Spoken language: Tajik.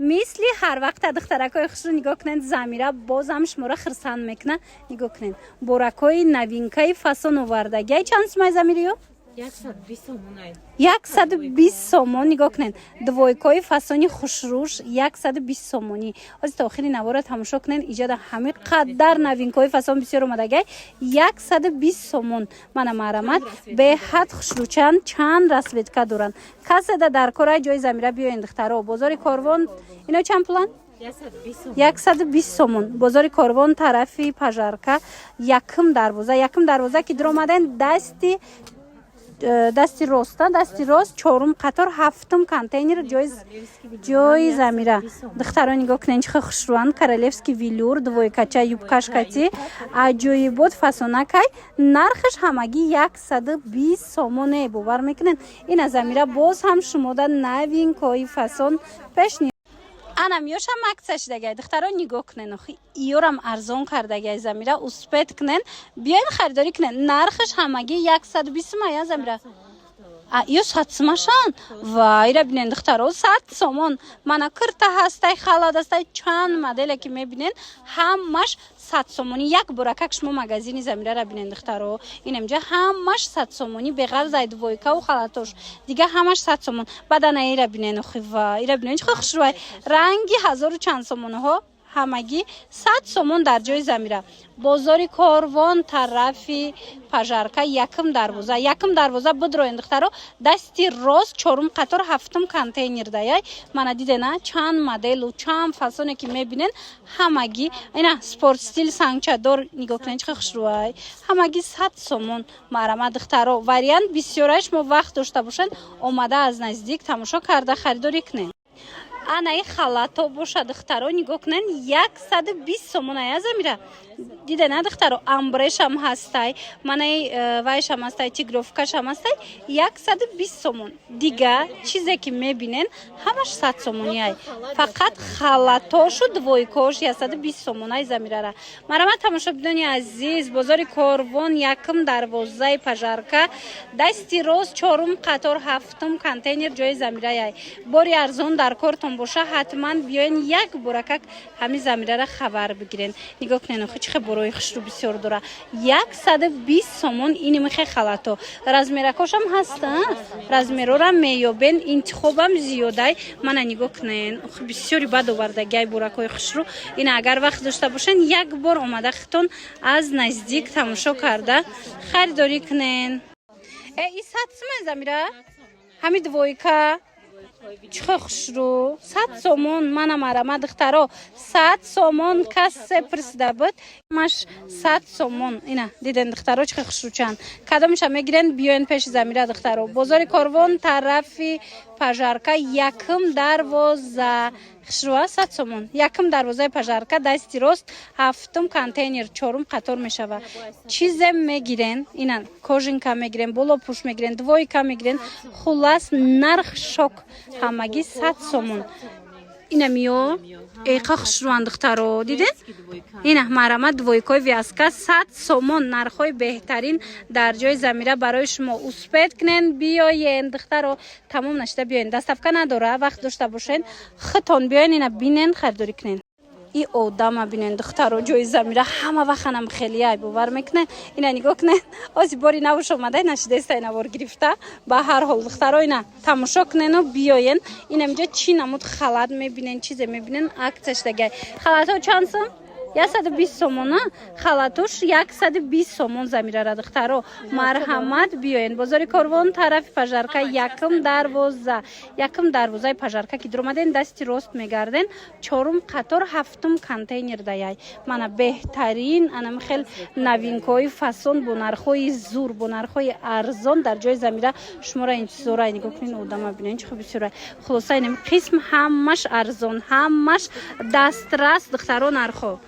Мисли ҳар вақта, духтаракҳои хушрӯ, нигоҳ кунед, Замира бозам шуморо хурсанд мекунад. Нигоҳ кунед, боракҳои новинкаи фасон овардагиай. Чанд сумай, Замириё? 120 сомонай. 120 сомон. Нигоҳ кунед, двойкаҳои фасони хушрӯш 120 сомонӣ. Ҳозир то охири навора тамошо кунед. Иҷода ҳамин қадар новинкаҳои фасон бисёр омадагай. 120 сомон. Мана, марҳамат, беҳад хушрӯчанд, чанд расцветка доранд. Каседа дар кораи, ҷои Замира биёен, духтаро. Бозори Корвон. Ино чанд пуланд? 120 сомон. 120 сомон. Бозори Корвон, тарафи Пожарка, якум дарвоза. Якум дарвоза ки дуромаден, дасти роста, дасти рост, чорум қатор, ҳафтум контейнер, ҷои Замира. Духтаро, нигоҳ кунед, чӣ хел хушрӯанд. Королевский велюр двойкача, юбкашкати аҷоибот, фасонакай. Нархаш ҳамагӣ 120 сомоне. Бовар мекунед? Ина, Замира боз ҳам шумода новинкаҳои фасон пешни. Анам ёшам акция шидагай, духтаро, нигоҳ кунен. Охи, иёрам арзон кардагай Замира. Успеть кунен, биёен, харидорӣ кунен. Нархаш ҳамагӣ 120 сума, я, Замира? А, ё 100 сумашан. Ва ира бинен, духтаро, 100 сомон. Мана, кирта ҳастай, халат ҳастай, чанд моделе ки мебинен, ҳамаш 100 сомонӣ. Як боракак шумо магазини Замирара бинен, духтаро. Инамҷа ҳамаш 100 сомонӣ, беғарз ай двойкаву халатош, дига ҳамаш 100 сомон. Баъд ана ира бинен. Охи, ва ира бинен, чӣ хушрӯай. Ранги ҳазору чанд сомонҳо ҳамагӣ 100 сомон дар ҷои Замира. Бозори Корвон, тарафи Пожарка, якум дарвоза. Якум дарвоза бидроен, духтаро, дасти рост, чорум қатор, ҳафтум контейнер даяй. Мана, дидена, чанд моделу чанд фасоне ки мебинен, ҳамагӣ. Ина, спорт стиль сангчадор, нигоҳ кунед, чӣ хушрӯай. Ҳамагӣ 100 сомон. Марҳамат, духтаро, вариант бисёраш. Мо вақт дошта бошед, омада, аз наздик тамошо карда, харидорӣ кунед. Анаи халато боша, духтаро, нигоҳ кунед, 120 сомон, ая, Замира? Дида на, духтаро, амбрешам ҳастай, манаи вайшам ҳастай, тигровкашам ҳастай, 120 сомон. Дига чизе ки мебинен, ҳамаш 100 сомониай. Фақат халатошу двойкош 120 сомонай. Замирара марҳамат, тамошобинони азиз. Бозори Корвон, якум дарвозаи Пожарка, дасти рост, чорум қатор, ҳафтум контейнер, ҷои Замираяй. Бори арзон дар кортон боша, ҳатман биёен, як боракак ҳамин Замирара хабар бигирен. Нигоҳ кунен, охи, чӣ хел борои хушрӯ бисёр дора. 120 сомон инимихе халато. Размеракошам ҳаста, размерорам меёбен, интихобам зиёдай. Мана, нигоҳ кунен, охи, бисёри бад овардагиай боракҳои хушрӯ. Ина, агар вақт дошта бошен, як бор омада, хитон аз наздик тамошо карда, харидорӣ кунен. Э, и 100 сумай, Замира, ҳами двойка? Чӣ хел хушрӯ, 100 сомон. Мана, марҳамат, духтаро, 100 сомон. Касе пурсида буд, маш 100 сомон. Ина, диден, духтаро, чӣ хел хушрӯчанд. Кадомша мегирен, биёен пеши Замира, духтаро. Бозори Корвон, тарафи Пожарка, якум дарвоза. Хушрӯа, 100 сомон. Якум дарвозаи Пожарка, дасти рост, ҳафтум контейнер, чорум қатор мешава. Чизе мегирен, ина, кожанка мегирен, болопӯш мегирен, двойка мегирен, хуллас, нарх шок, ҳамагӣ 100 сомон. Инамиё эқа хушрӯан, духтаро, диден? Ина, марҳамат, двойкои вязка 100 сомон. Нархҳои беҳтарин дар ҷои Замира барои шумо. Успеть кунен, биёен, духтаро, тамом нашида биёен. Доставка надора. Вақт дошта бошен, хитон биёен, ина бинен, харидорӣ кунен. И одама бинен, духтаро, ҷои Замира ҳама вақанам хелияй. Бовар мекунен? Ина, нигоҳ кунен, ози бори навуш омадай, нашидестай навор гирифта. Ба ҳар ҳол, духтаро, ина тамошо кунену биёен. Инамҷа чӣ намуд халат мебинен, чизе мебинен, акция шидагай. Халатҳо чанд сом? 120 сомона. Халатош 120 сомон Замирара, духтаро. Марҳамат, биёен. Бозори Корвон, тарафи Пожарка, якум дарвоза. Якум дарвозаи Пожарка ки дуромаден, дасти рост мегарден, чорум қатор, ҳафтум контейнер даяй. Мана, беҳтарин анам хел новинкаҳои фасон бо нархҳои зур, бо нархҳои арзон дар ҷои Замира шуморо интизора. Нигоҳ кунед, одама бинен, чӣ хел бисёра. Хулоса, инам қисм ҳамаш арзон, ҳамаш дастрас, духтаро, нархҳо.